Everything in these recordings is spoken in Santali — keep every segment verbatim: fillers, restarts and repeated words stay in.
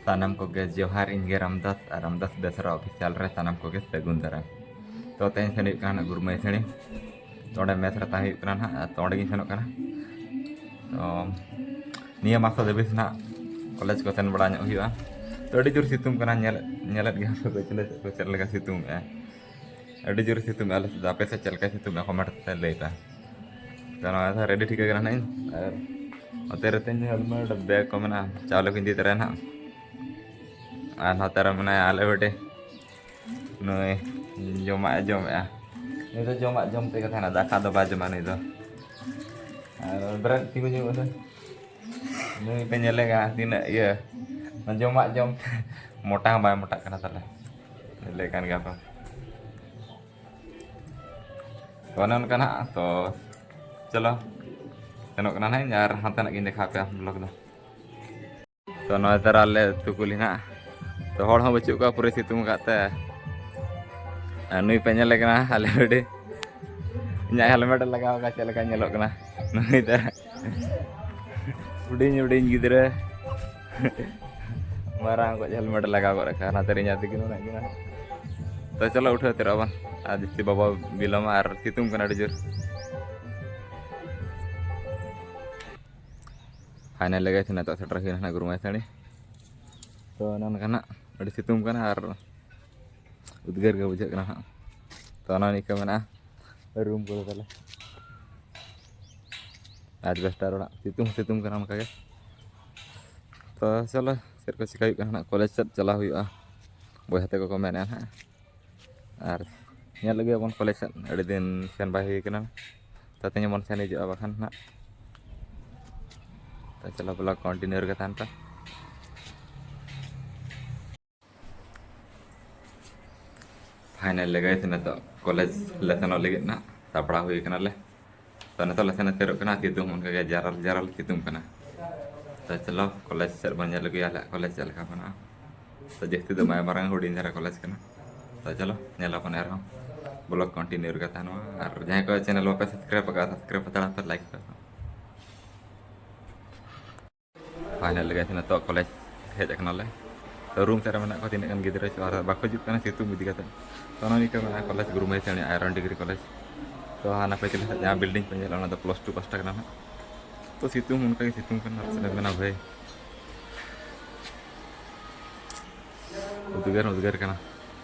ᱥᱟᱱᱟᱢ ᱠᱚᱜᱮ ᱡᱚᱦᱟᱨ, ᱤᱧ ᱜᱮ ᱨᱟᱢᱫᱟᱥ ᱟᱨ ᱨᱟᱢᱫᱟᱥ ᱵᱮᱥᱨᱟ ᱚᱯᱷᱤᱥᱤᱭᱟᱞ ᱨᱮ ᱥᱟᱱᱟᱢ ᱠᱚᱜᱮ ᱥᱟᱹᱜᱩᱱ ᱫᱟᱨᱟᱢ᱾ ᱛᱚ ᱛᱮᱦᱮᱧ ᱥᱮᱱ ᱦᱩᱭᱩᱜ ᱠᱟᱱᱟ ᱱᱟᱜ ᱜᱩᱨᱢᱟᱹᱭ ᱥᱮᱬᱤ᱾ ᱛᱚ ᱚᱸᱰᱮ ᱢᱮᱥ ᱨᱮ ᱛᱟᱦᱮᱸ ᱦᱩᱭᱩᱜ ᱠᱟᱱᱟ ᱱᱟᱜ, ᱛᱚ ᱚᱸᱰᱮ ᱜᱤᱧ ᱥᱮᱱᱚᱜ ᱠᱟᱱᱟ᱾ ᱛᱚ ᱱᱤᱭᱟᱹ ᱢᱟᱥ ᱫᱷᱟᱹᱵᱤᱡ ᱱᱟᱜ ᱠᱚᱞᱮᱡᱽ ᱠᱚ ᱥᱮᱱ ᱵᱟᱲᱟ ᱧᱚᱜ ᱦᱩᱭᱩᱜᱼᱟ᱾ ᱛᱚ ᱟᱹᱰᱤ ᱡᱳᱨ ᱥᱤᱛᱩᱝ ᱠᱟᱱᱟ, ᱧᱮᱞ ᱧᱮᱞᱮᱫ ᱜᱮᱭᱟ ᱯᱮ ᱪᱮᱫ ᱞᱮᱠᱟ ᱥᱤᱛᱩᱝ ᱮᱜᱼᱟ᱾ ᱟᱹᱰᱤ ᱡᱳᱨ ᱥᱤᱛᱩᱝ ᱮᱜᱼᱟ ᱟᱞᱮ ᱥᱮᱫ ᱫᱚ᱾ ᱟᱯᱮ ᱥᱮᱫ ᱪᱮᱫ ᱞᱮᱠᱟᱭ ᱥᱤᱛᱩᱝ ᱮᱜᱼᱟ ᱠᱚᱢᱮᱱᱴ ᱠᱟᱛᱮ ᱞᱟᱹᱭ ᱯᱮ᱾ ᱛᱚ ᱱᱚᱣᱟ ᱫᱚ ᱨᱮᱰᱤ ᱴᱷᱤᱠ ᱠᱟᱱᱟ ᱱᱟᱜ ᱤᱧ᱾ ᱟᱨ ᱱᱚᱛᱮ ᱨᱮ ᱛᱤᱧ ᱦᱮᱞᱢᱮᱴ ᱵᱮᱜᱽ ᱠᱚ ᱢᱮᱱᱟᱜᱼᱟ, ᱪᱟᱣᱞᱮ ᱠᱚᱧ ᱤᱫᱤ ᱛᱚᱨᱟᱭᱟ ᱱᱟᱜ᱾ ᱟᱨ ᱱᱚᱛᱮ ᱨᱮ ᱢᱮᱱᱟᱭᱟ ᱟᱞᱮ ᱵᱮᱴᱮ, ᱱᱩᱭ ᱡᱚᱢᱟᱜ ᱮ ᱡᱚᱢᱮᱜᱼᱟ᱾ ᱱᱩᱭ ᱫᱚ ᱡᱚᱢᱟᱜ ᱡᱚᱢ ᱛᱮᱜᱮ ᱛᱟᱦᱮᱱᱟ, ᱫᱟᱠᱟ ᱫᱚ ᱵᱟᱭ ᱡᱚᱢᱟ ᱱᱩᱭ ᱫᱚ᱾ ᱟᱨ ᱵᱮᱨᱮᱫ ᱛᱤᱸᱜᱩ ᱧᱚᱜ ᱠᱟᱱᱟ᱾ ᱱᱩᱭ ᱯᱮ ᱧᱮᱞᱮ ᱠᱟᱱᱟ ᱛᱤᱱᱟᱹᱜ ᱤᱭᱟᱹ, ᱡᱚᱢᱟᱜ ᱡᱚᱢ ᱛᱮ ᱢᱚᱴᱟ ᱦᱚᱸ ᱵᱟᱭ ᱢᱚᱴᱟᱜ ᱠᱟᱱᱟ ᱛᱟᱞᱮ᱾ ᱧᱮᱞᱮ ᱠᱟᱱ ᱜᱮᱭᱟ ᱯᱮ᱾ ᱛᱚ ᱚᱱᱮ ᱚᱱᱠᱟ ᱱᱟᱦᱟᱜ, ᱛᱚ ᱪᱚᱞᱚ ᱥᱮᱱᱚᱜ ᱠᱟᱱᱟ ᱱᱟᱦᱟᱜ ᱤᱧ ᱟᱨ ᱦᱟᱱᱛᱮ ᱱᱟᱜ ᱜᱤᱧ ᱫᱮᱠᱷᱟᱣ ᱟᱯᱮᱭᱟ ᱵᱞᱚᱜ ᱫᱚ᱾ ᱛᱚ ᱱᱚᱜᱼᱚᱭ ᱛᱟᱨᱟ ᱟᱞᱮ ᱟᱹᱛᱩ ᱠᱩᱞᱦᱤ ᱱᱟᱦᱟᱜ, ᱛᱚ ᱦᱚᱲ ᱦᱚᱸ ᱵᱟᱹᱪᱩᱜ ᱠᱚᱣᱟ, ᱯᱩᱨᱟᱹ ᱥᱤᱛᱩᱝ ᱟᱠᱟᱫ ᱛᱮ᱾ ᱟᱨ ᱱᱩᱭ ᱯᱮ ᱧᱮᱞᱮ ᱠᱟᱱᱟ ᱟᱞᱮ ᱟᱹᱰᱤ, ᱤᱧᱟᱹᱜ ᱦᱮᱞᱢᱮᱴ ᱮ ᱞᱟᱜᱟᱣ ᱟᱠᱟᱫ ᱪᱮᱫ ᱞᱮᱠᱟ ᱧᱮᱞᱚᱜ ᱠᱟᱱᱟ ᱱᱩᱭ ᱛᱟᱨᱟ᱾ ᱦᱩᱰᱤᱧ ᱦᱩᱰᱤᱧ ᱜᱤᱫᱽᱨᱟᱹ ᱢᱟᱨᱟᱝ ᱠᱚ ᱦᱮᱞᱢᱮᱴ ᱞᱟᱜᱟᱣ ᱜᱚᱫ ᱟᱠᱟᱫ, ᱚᱱᱟᱛᱮ ᱤᱧ ᱟᱹᱛᱩ ᱠᱤᱱ ᱢᱮᱱᱟᱜ ᱠᱤᱱᱟ᱾ ᱛᱚ ᱪᱚᱞᱚ ᱩᱴᱷᱟᱹᱣ ᱩᱛᱟᱹᱨᱚᱜᱼᱟ ᱵᱚᱱ, ᱟᱨ ᱡᱟᱹᱥᱛᱤ ᱵᱟᱵᱚ ᱵᱤᱞᱚᱢᱟ, ᱟᱨ ᱥᱤᱛᱩᱝ ᱠᱟᱱᱟ ᱟᱹᱰᱤ ᱡᱳᱨ᱾ ᱯᱷᱟᱭᱱᱟᱞ ᱞᱮ ᱜᱟᱭᱥ, ᱱᱤᱛᱚᱜ ᱥᱮᱴᱮᱨ ᱦᱩᱭᱱᱟ ᱱᱟᱦᱟᱜ ᱜᱩᱨᱩᱢᱟᱭ ᱥᱟᱹᱲᱤ᱾ ᱛᱚ ᱚᱱᱮ ᱚᱱᱠᱟ ᱱᱟᱜ ᱟᱹᱰᱤ ᱥᱤᱛᱩᱝ ᱠᱟᱱᱟ ᱟᱨ ᱩᱫᱽᱜᱟᱹᱨ ᱜᱮ ᱵᱩᱡᱷᱟᱹᱜ ᱠᱟᱱᱟ ᱦᱟᱸᱜ᱾ ᱛᱚ ᱚᱱᱟ ᱱᱤᱝᱠᱟᱹ ᱢᱮᱱᱟᱜᱼᱟ ᱨᱩᱢ ᱠᱚᱫᱚ ᱛᱟᱞᱮ᱾ ᱟᱡᱽᱵᱮᱥᱴᱟᱨ ᱚᱲᱟᱜ, ᱥᱤᱛᱩᱝ ᱦᱚᱸ ᱥᱤᱛᱩᱝ ᱠᱟᱱᱟ ᱚᱱᱠᱟ ᱜᱮ᱾ ᱛᱚ ᱪᱚᱞᱚ, ᱪᱮᱫ ᱠᱚ ᱪᱤᱠᱟᱹ ᱦᱩᱭᱩᱜ ᱠᱟᱱᱟ ᱦᱟᱸᱜ, ᱠᱚᱞᱮᱡᱽ ᱥᱮᱫ ᱪᱟᱞᱟᱣ ᱦᱩᱭᱩᱜᱼᱟ, ᱵᱚᱭᱦᱟ ᱛᱟᱠᱚ ᱠᱚ ᱢᱮᱱᱮᱫᱼᱟ ᱦᱟᱸᱜ᱾ ᱟᱨ ᱧᱮᱞ ᱟᱹᱜᱩᱭᱟᱵᱚᱱ ᱠᱚᱞᱮᱡᱽ ᱥᱮᱫ, ᱟᱹᱰᱤ ᱫᱤᱱ ᱥᱮᱱ ᱵᱟᱭ ᱦᱩᱭ ᱠᱟᱱᱟ᱾ ᱛᱚ ᱛᱮᱦᱮᱧ ᱵᱚᱱ ᱥᱮᱱ ᱦᱤᱡᱩᱜᱼᱟ ᱵᱟᱠᱷᱟᱱ ᱦᱟᱸᱜ᱾ ᱛᱚ ᱪᱚᱞᱚ ᱵᱞᱚᱜ ᱠᱚᱱᱴᱤᱱᱤᱭᱩ ᱨᱮᱜᱮ ᱛᱟᱦᱮᱱ ᱯᱮ᱾ ᱯᱷᱟᱭᱱᱟᱞ ᱞᱮ ᱜᱟᱭᱥ, ᱱᱤᱛᱚᱜ ᱠᱚᱞᱮᱡᱽ ᱞᱮ ᱥᱮᱱᱚᱜ ᱞᱟᱹᱜᱤᱫ ᱱᱟᱜ ᱥᱟᱯᱲᱟᱣ ᱦᱩᱭ ᱠᱟᱱᱟᱞᱮ᱾ ᱛᱚ ᱱᱤᱛᱚᱜ ᱞᱮ ᱥᱮᱱ ᱩᱛᱟᱹᱨᱚᱜ ᱠᱟᱱᱟ᱾ ᱥᱤᱛᱩᱝ ᱦᱚᱸ ᱚᱱᱠᱟᱜᱮ ᱡᱟᱨᱟᱞ ᱡᱟᱨᱟᱞ ᱥᱤᱛᱩᱝ ᱠᱟᱱᱟ᱾ ᱛᱚ ᱪᱚᱞᱚ ᱠᱚᱞᱮᱡᱽ ᱥᱮᱫ ᱵᱚᱱ ᱧᱮᱞ ᱟᱹᱜᱩᱭᱟ ᱟᱞᱮᱭᱟᱜ ᱠᱚᱞᱮᱡᱽ ᱪᱮᱫ ᱞᱮᱠᱟ ᱢᱮᱱᱟᱜᱼᱟ᱾ ᱛᱚ ᱡᱟᱹᱥᱛᱤ ᱫᱚ ᱵᱟᱭ ᱢᱟᱨᱟᱝ, ᱦᱩᱰᱤᱧ ᱫᱷᱟᱨᱟ ᱠᱚᱞᱮᱡᱽ ᱠᱟᱱᱟ᱾ ᱛᱚ ᱪᱚᱞᱚ ᱧᱮᱞ ᱟᱵᱚᱱ ᱟᱨᱦᱚᱸ, ᱵᱞᱚᱜ ᱠᱚᱱᱴᱤᱱᱤᱭᱩ ᱨᱮᱜᱮ ᱛᱟᱦᱮᱱ ᱢᱟ᱾ ᱟᱨ ᱡᱟᱦᱟᱸᱭ ᱠᱚ ᱪᱮᱱᱮᱞ ᱵᱟᱯᱮ ᱥᱟᱵᱥᱠᱨᱟᱭᱤᱵ ᱟᱠᱟᱫᱼᱟ, ᱥᱟᱵᱥᱠᱨᱟᱭᱤᱵ ᱦᱟᱛᱟᱲ ᱯᱮ, ᱞᱟᱭᱤᱠ ᱯᱮ᱾ ᱯᱷᱟᱭᱱᱟᱞ ᱜᱮ ᱱᱤᱛᱚᱜ ᱠᱚᱞᱮᱡᱽ ᱦᱮᱡ ᱟᱠᱟᱱᱟᱞᱮ᱾ ᱛᱚ ᱨᱩᱢ ᱥᱮᱫ ᱨᱮ ᱢᱮᱱᱟᱜ ᱠᱚᱣᱟ ᱛᱤᱱᱟᱹᱜ ᱜᱟᱱ ᱜᱤᱫᱽᱨᱟᱹ ᱪᱚ, ᱟᱨ ᱵᱟᱠᱚ ᱦᱤᱡᱩᱜ ᱠᱟᱱᱟ ᱥᱤᱛᱩᱝ ᱤᱫᱤ ᱠᱟᱛᱮ᱾ ᱛᱚ ᱚᱱᱟ ᱢᱤᱫᱴᱟᱝ ᱢᱮᱱᱟᱜᱼᱟ ᱠᱚᱞᱮᱡᱽ ᱜᱩᱨᱩ ᱢᱟᱹᱭ ᱥᱮᱬᱟ ᱟᱭᱨᱚᱱ ᱰᱤᱜᱽᱨᱤ ᱠᱚᱞᱮᱡᱽ᱾ ᱛᱚ ᱦᱟᱱᱟ ᱯᱟᱹᱪᱷᱞᱟᱹ ᱥᱮᱫ ᱡᱟᱦᱟᱸ ᱵᱤᱞᱰᱤᱝ ᱯᱮ ᱧᱮᱞᱟ ᱚᱱᱟ ᱫᱚ ᱯᱞᱟᱥ ᱴᱩ ᱯᱟᱥᱴᱟ ᱠᱟᱱᱟ ᱱᱟᱦᱟᱜ᱾ ᱛᱚ ᱥᱤᱛᱩᱝ ᱚᱱᱠᱟᱜᱮ ᱥᱤᱛᱩᱝ ᱠᱟᱱᱟ, ᱪᱮᱫ ᱮᱢ ᱢᱮᱱᱟ ᱵᱷᱟᱹᱭ᱾ ᱩᱫᱽᱜᱟᱹᱨ ᱩᱫᱽᱜᱟᱹᱨ ᱠᱟᱱᱟ᱾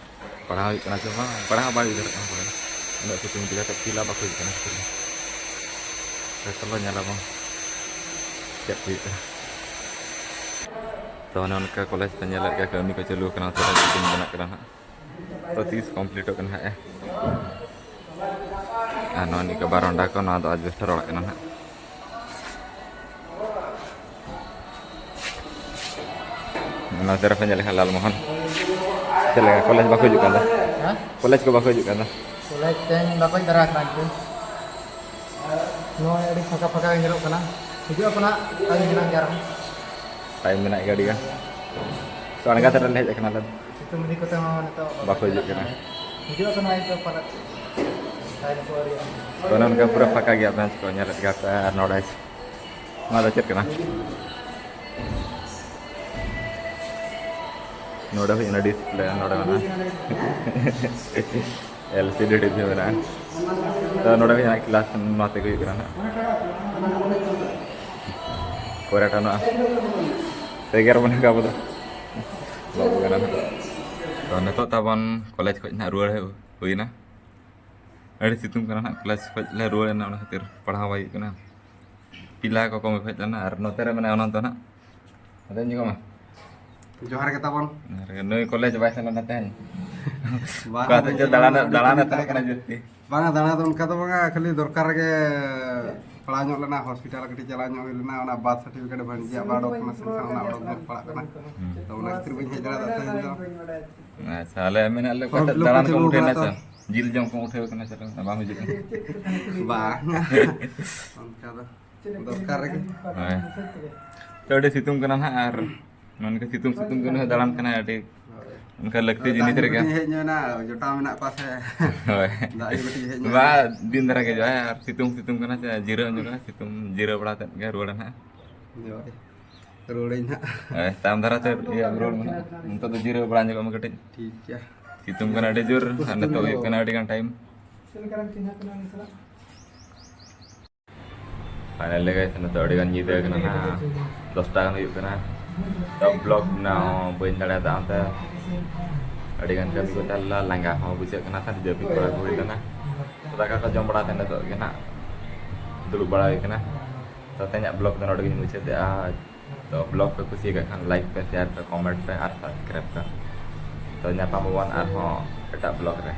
ᱯᱟᱲᱦᱟᱣ ᱦᱩᱭᱩᱜ ᱠᱟᱱᱟ ᱥᱮ ᱵᱟᱝ, ᱯᱟᱲᱦᱟᱣ ᱵᱟᱭ ᱩᱭᱦᱟᱹᱨᱚᱜ ᱠᱟᱱᱟ ᱯᱟᱞᱮ᱾ ᱩᱱᱟᱹᱜ ᱥᱤᱛᱩᱝ ᱤᱫᱤ ᱠᱟᱛᱮ ᱯᱤᱞᱟ ᱵᱟᱠᱚ ᱦᱤᱡᱩᱜ ᱠᱟᱱᱟ ᱥᱤᱛᱩᱝ᱾ ᱛᱚ ᱪᱚᱞᱚ ᱧᱮᱞᱟᱵᱚᱱ ᱪᱮᱫ ᱦᱩᱭᱩᱜ ᱠᱟᱱᱟ᱾ ᱛᱚ ᱚᱱᱮ ᱚᱱᱠᱟ ᱠᱚᱞᱮᱡᱽ ᱯᱮ ᱧᱮᱞᱮᱫ ᱜᱮᱭᱟ, ᱠᱟᱹᱢᱤ ᱠᱚ ᱪᱟᱹᱞᱩ ᱟᱠᱟᱱᱟ, ᱛᱷᱚᱲᱟ ᱵᱤᱞᱰᱤᱝ ᱵᱮᱱᱟᱜ ᱠᱟᱱᱟ ᱦᱟᱸᱜ᱾ ᱛᱚ ᱛᱤᱥ ᱠᱚᱢᱯᱞᱤᱴᱚᱜ ᱠᱟᱱᱟ ᱦᱟᱸᱜ ᱮ᱾ ᱟᱨ ᱱᱚᱣᱟ ᱱᱤᱭᱟᱹ ᱠᱚ ᱵᱟᱨᱚᱱᱰᱟ ᱠᱚ, ᱱᱚᱣᱟ ᱫᱚ ᱟᱡᱵᱮᱥᱴᱟᱨ ᱚᱲᱟᱜ ᱠᱟᱱᱟ ᱦᱟᱸᱜ᱾ ᱱᱚᱛᱮ ᱨᱮᱯᱮ ᱧᱮᱞ ᱞᱮᱠᱷᱟᱱ ᱞᱟᱞᱢᱳᱦᱚᱱ ᱪᱮᱫ ᱞᱮᱠᱟ ᱠᱚᱞᱮᱡᱽ ᱵᱟᱠᱚ ᱦᱤᱡᱩᱜ ᱠᱟᱱ ᱫᱚ? ᱦᱮᱸ? ᱠᱚᱞᱮᱡᱽ ᱠᱚ ᱵᱟᱠᱚ ᱦᱤᱡᱩᱜ ᱠᱟᱱ ᱫᱚ? ᱠᱚᱞᱮᱡᱽ ᱛᱮᱦᱮᱧ ᱵᱟᱠᱚ ᱦᱮᱡ ᱫᱟᱲᱮ ᱟᱠᱟᱱᱟ ᱤᱱᱠᱟᱹ᱾ ᱱᱚᱜᱼᱚᱭ ᱟᱹᱰᱤ ᱯᱷᱟᱸᱠᱟ ᱯᱷᱟᱸᱠᱟ ᱜᱮ ᱧᱮᱞᱚᱜ ᱠᱟᱱᱟ᱾ ᱦᱤᱡᱩᱜ ᱟᱠᱚ ᱱᱟᱜ, ᱴᱟᱭᱤᱢ ᱢᱮᱱᱟᱜ ᱜᱮᱭᱟ ᱟᱨᱦᱚᱸ᱾ ᱴᱟᱭᱤᱢ ᱢᱮᱱᱟᱜ ᱜᱮᱭᱟ ᱟᱹᱰᱤ ᱜᱟᱱ᱾ ᱛᱚ ᱟᱬᱜᱟᱛ ᱨᱮᱞᱮ ᱦᱮᱡ ᱟᱠᱟᱱᱟ ᱟᱞᱮ ᱫᱚ᱾ ᱥᱤᱛᱩᱝ ᱤᱫᱤ ᱠᱚᱛᱮ ᱦᱚᱸ ᱱᱤᱛᱚᱜ ᱵᱟᱠᱚ ᱦᱤᱡᱩᱜ ᱠᱟᱱᱟ᱾ ᱦᱤᱡᱩᱜ ᱟᱠᱚ ᱱᱟᱜ ᱤᱱᱠᱟᱹ ᱯᱟᱞᱮᱫ ᱴᱟᱭᱤᱢ ᱠᱚ ᱟᱹᱣᱨᱤᱭᱟᱜᱼᱟ᱾ ᱛᱚ ᱚᱱᱮ ᱚᱱᱠᱟ ᱯᱩᱨᱟᱹ ᱯᱷᱟᱸᱠᱟ ᱜᱮᱭᱟ ᱵᱮᱧᱪ ᱠᱚ ᱧᱮᱞᱮᱫ ᱜᱮᱭᱟ ᱯᱮ᱾ ᱟᱨ ᱱᱚᱰᱮ ᱱᱚᱣᱟ ᱫᱚ ᱪᱮᱫ ᱠᱟᱱᱟ? ᱱᱚᱰᱮ ᱦᱩᱭᱩᱜ ᱠᱟᱱᱟ ᱰᱤᱥᱯᱞᱮ, ᱱᱚᱰᱮ ᱢᱮᱱᱟᱜᱼᱟ᱾ ᱮᱞ ᱥᱤ ᱰᱤ ᱴᱤᱵᱷᱤ ᱢᱮᱱᱟᱜᱼᱟ᱾ ᱛᱚ ᱱᱚᱰᱮ ᱦᱩᱭᱩᱜ ᱠᱟᱱᱟ ᱠᱞᱟᱥ, ᱱᱚᱣᱟ ᱛᱮᱜᱮ ᱦᱩᱭᱩᱜ ᱠᱟᱱᱟ ᱱᱟᱦᱟᱜ᱾ ᱯᱚᱨᱮ ᱴᱷᱮᱱᱚᱜᱼᱟ᱾ ᱥᱮᱜᱮᱨ ᱵᱚᱱᱟ ᱠᱚ ᱟᱵᱚ ᱫᱚ᱾ ᱵᱟᱹᱵᱩ ᱠᱟᱱᱟ ᱱᱟᱦᱟᱜ᱾ ᱛᱚ ᱱᱤᱛᱚᱜ ᱛᱟᱵᱚᱱ ᱠᱚᱞᱮᱡᱽ ᱠᱷᱚᱱ ᱱᱟᱦᱟᱜ ᱨᱩᱣᱟᱹᱲ ᱦᱮᱡ ᱦᱩᱭᱱᱟ᱾ ᱟᱹᱰᱤ ᱥᱤᱛᱩᱝ ᱠᱟᱱᱟ ᱱᱟᱦᱟᱜ, ᱠᱚᱞᱮᱡᱽ ᱠᱷᱚᱱ ᱞᱮ ᱨᱩᱣᱟᱹᱲ ᱮᱱᱟ, ᱚᱱᱟ ᱠᱷᱟᱹᱛᱤᱨ ᱯᱟᱲᱦᱟᱣ ᱵᱟᱭ ᱦᱩᱭᱩᱜ ᱠᱟᱱᱟ᱾ ᱯᱤᱞᱟ ᱠᱚ ᱠᱚᱢ ᱜᱮ ᱦᱮᱡ ᱞᱮᱱᱟ ᱟᱨ ᱱᱚᱛᱮ ᱨᱮ ᱢᱮᱱᱟᱜᱼᱟ ᱚᱱᱟ ᱫᱚ ᱱᱟᱦᱟᱜ᱾ ᱟᱫᱚ ᱧᱩ ᱢᱟ᱾ ᱡᱚᱦᱟᱨ ᱜᱮ ᱛᱟᱵᱚᱱ᱾ ᱟᱨ ᱱᱩᱭ ᱠᱚᱞᱮᱡᱽ ᱵᱟᱭ ᱥᱮᱱ ᱞᱮᱱᱟ ᱛᱮᱦᱮᱧ᱾ ᱵᱟᱝ, ᱚᱠᱟ ᱥᱮᱫ ᱵᱟᱹᱧ ᱪᱚ ᱪᱟᱞᱟᱣ ᱫᱟᱬᱟᱱ, ᱞᱮᱱᱟ, ᱫᱟᱬᱟᱱ ᱮ ᱠᱟᱹᱢᱤ ᱛᱟᱦᱮᱸ ᱠᱟᱱᱟ ᱛᱟᱦᱮᱸ ᱡᱟᱹᱥᱛᱤ᱾ ᱵᱟᱝᱟ, ᱫᱟᱬᱟ ᱫᱚ ᱚᱱᱠᱟ ᱫᱚ ᱵᱟᱝᱟ, ᱠᱷᱟᱹᱞᱤ ᱫᱚᱨᱠᱟᱨ ᱨᱮᱜᱮ ᱯᱟᱲᱟᱣ ᱧᱚᱜ ᱞᱮᱱᱟ, ᱦᱚᱥᱯᱤᱴᱟᱞ ᱠᱟᱹᱴᱤᱡ ᱪᱟᱞᱟᱣ ᱧᱚᱜ ᱦᱩᱭ ᱞᱮᱱᱟ, ᱚᱱᱟ ᱵᱟᱨᱛᱷ ᱥᱟᱨᱴᱤᱯᱷᱤᱠᱮᱴ ᱵᱟᱝ ᱦᱤᱡᱩᱜᱼᱟ, ᱵᱟᱝ ᱚᱰᱚᱠ ᱠᱟᱱᱟ, ᱥᱮᱱᱠᱷᱟᱱ ᱚᱱᱟ ᱚᱰᱚᱠ ᱧᱚᱜ ᱯᱟᱲᱟᱜ ᱠᱟᱱᱟ᱾ ᱦᱩᱸ᱾ ᱛᱚ ᱚᱱᱟ ᱠᱷᱟᱹᱛᱤᱨ ᱵᱟᱹᱧ ᱦᱮᱡ ᱫᱟᱲᱮᱭᱟᱫᱟ ᱛᱮᱦᱮᱧ ᱫᱚ᱾ ᱟᱪᱪᱷᱟ, ᱟᱞᱮ ᱢᱮᱱᱟᱜ ᱞᱮ ᱯᱷᱚᱨᱢ ᱚᱠᱟᱴᱟᱜ ᱯᱷᱤᱞᱟᱯ ᱠᱚ ᱫᱟᱬᱟᱱ ᱠᱚᱢ ᱪᱟᱹᱞᱩ ᱩᱴᱷᱟᱹᱣ ᱟᱠᱟᱱᱟ ᱮᱱᱟ ᱥᱮ? ᱛᱚ᱾ ᱡᱤᱞ ᱡᱚᱢ ᱠᱚᱢ ᱩᱴᱷᱟᱹᱣ ᱟᱠᱟᱱᱟ ᱥᱮ? ᱵᱟᱝ, ᱚᱱᱠᱟ ᱫᱚ᱾ ᱫᱚᱨᱠᱟᱨ ᱨᱮᱜᱮ᱾ ᱦᱳᱭ᱾ ᱛᱚ, ᱟᱹᱰᱤ ᱥᱤᱛᱩᱝ ᱠᱟᱱᱟ ᱱᱟᱦᱟᱜ, ᱟᱨ ᱱᱚᱝᱠᱟ ᱥᱤᱛᱩᱝ ᱥᱤᱛᱩᱝ ᱜᱮ ᱩᱱᱤ ᱦᱚᱸ ᱫᱟᱬᱟᱱ ᱠᱟᱱᱟᱭ, ᱟᱹᱰᱤ ᱦᱳᱭ᱾ ᱚᱱᱠᱟ ᱞᱟᱹᱠᱛᱤ ᱟᱫᱚ ᱡᱤᱱᱤᱥ ᱛᱟᱦᱮᱸ ᱨᱮᱜᱮ᱾ ᱠᱟᱹᱴᱤᱡ ᱦᱮᱡ ᱧᱚᱜ ᱮᱱᱟ, ᱡᱚᱴᱟᱣ ᱢᱮᱱᱟᱜ ᱠᱚᱣᱟ ᱥᱮ᱾ ᱦᱳᱭ᱾ ᱫᱟᱜ ᱧᱩ ᱠᱟᱹᱴᱤᱡ ᱦᱮᱡ ᱧᱚᱜ ᱵᱟ, ᱮᱱᱟ᱾ ᱫᱤᱱ ᱫᱷᱟᱨᱟ ᱜᱮ ᱦᱤᱡᱩᱜᱼᱟ, ᱟᱨ ᱥᱤᱛᱩᱝ ᱥᱤᱛᱩᱝ ᱠᱟᱱᱟ ᱥᱮ, ᱡᱤᱨᱟᱹᱣ ᱧᱚᱜᱼᱟ, ᱥᱤᱛᱩᱝ ᱡᱤᱨᱟᱹᱣ ᱵᱟᱲᱟ ᱠᱟᱛᱮᱫ ᱜᱮ ᱨᱩᱣᱟᱹᱲᱟ ᱱᱟᱦᱟᱜ᱾ ᱦᱳᱭ᱾ ᱨᱩᱣᱟᱹᱲᱟᱹᱧ ᱦᱟᱸᱜ᱾ ᱦᱮᱸ, ᱛᱟᱭᱚᱢ ᱫᱷᱟᱨᱟ ᱛᱮ ᱤᱭᱟᱹ ᱨᱩᱣᱟᱹᱲ ᱢᱮ ᱦᱟᱸᱜ᱾ ᱱᱤᱛᱚᱜ ᱫᱚ ᱡᱤᱨᱟᱹᱣ ᱵᱟᱲᱟ ᱧᱚᱜᱚᱜ ᱢᱮ ᱠᱟᱹᱴᱤᱡ᱾ ᱴᱷᱤᱠ ᱜᱮᱭᱟ᱾ ᱥᱤᱛᱩᱝ ᱠᱟᱱᱟ ᱟᱹᱰᱤ ᱡᱳᱨ, ᱟᱨ ᱱᱤᱛᱚᱜ ᱦᱩᱭᱩᱜ ᱠᱟᱱᱟ ᱟᱹᱰᱤ ᱜᱟᱱ ᱴᱟᱭᱤᱢ᱾ ᱪᱮᱫ ᱞᱮᱠᱟ ᱨᱮᱢ ᱪᱤᱱᱦᱟᱹᱜ ᱠᱟᱱᱟ ᱩᱱᱤ ᱥᱟᱞᱟᱜ? Finally guys, ᱱᱤᱛᱚᱜ ᱟᱹᱰᱤ ᱜᱟᱱ ᱧᱤᱫᱟᱹ ᱠᱟᱱᱟ ᱱᱟᱦᱟᱜ, ᱫᱚᱥᱴᱟ ᱜᱟᱱ ᱦᱩᱭᱩᱜ ᱠᱟᱱᱟ᱾ ᱛᱚ vlog ᱵᱮᱱᱟᱣ ᱦᱚᱸ ᱵᱟᱹᱧ ᱫᱟᱲᱮᱭᱟᱫᱟ, ᱚᱱᱛᱮ ᱟᱹᱰᱤ ᱜᱟᱱ ᱠᱟᱹᱢᱤ ᱠᱚ ᱛᱟᱦᱮᱸ ᱞᱮᱱᱟ, ᱞᱟᱸᱜᱟ ᱦᱚᱸ ᱵᱩᱡᱷᱟᱹᱜ ᱠᱟᱱᱟ, ᱛᱟᱦᱮᱸ ᱡᱟᱹᱯᱤᱫ ᱵᱟᱲᱟ ᱠᱚ ᱦᱩᱭ ᱞᱮᱱᱟ᱾ ᱛᱚ ᱫᱟᱠᱟ ᱠᱚ ᱡᱚᱢ ᱵᱟᱲᱟ ᱠᱟᱛᱮ ᱱᱤᱛᱚᱜ ᱜᱮ ᱱᱟᱦᱟᱜ ᱫᱩᱲᱩᱵ ᱵᱟᱲᱟ ᱦᱩᱭ ᱠᱟᱱᱟ᱾ ᱛᱚ ᱛᱮᱦᱮᱧᱟᱜ vlog ᱫᱚ ᱱᱚᱰᱮ ᱜᱮᱧ ᱢᱩᱪᱟᱹᱫᱮᱜᱼᱟ᱾ ᱛᱚ vlog ᱯᱮ ᱠᱩᱥᱤᱭᱟᱜ ᱠᱷᱟᱱ like ᱯᱮ, share ᱯᱮ, comment ᱯᱮ ᱟᱨ subscribe ᱯᱮ᱾ ᱛᱚ ᱧᱟᱯᱟᱢ ᱟᱵᱚᱱ ᱟᱨᱦᱚᱸ ᱮᱴᱟᱜ vlog ᱨᱮ᱾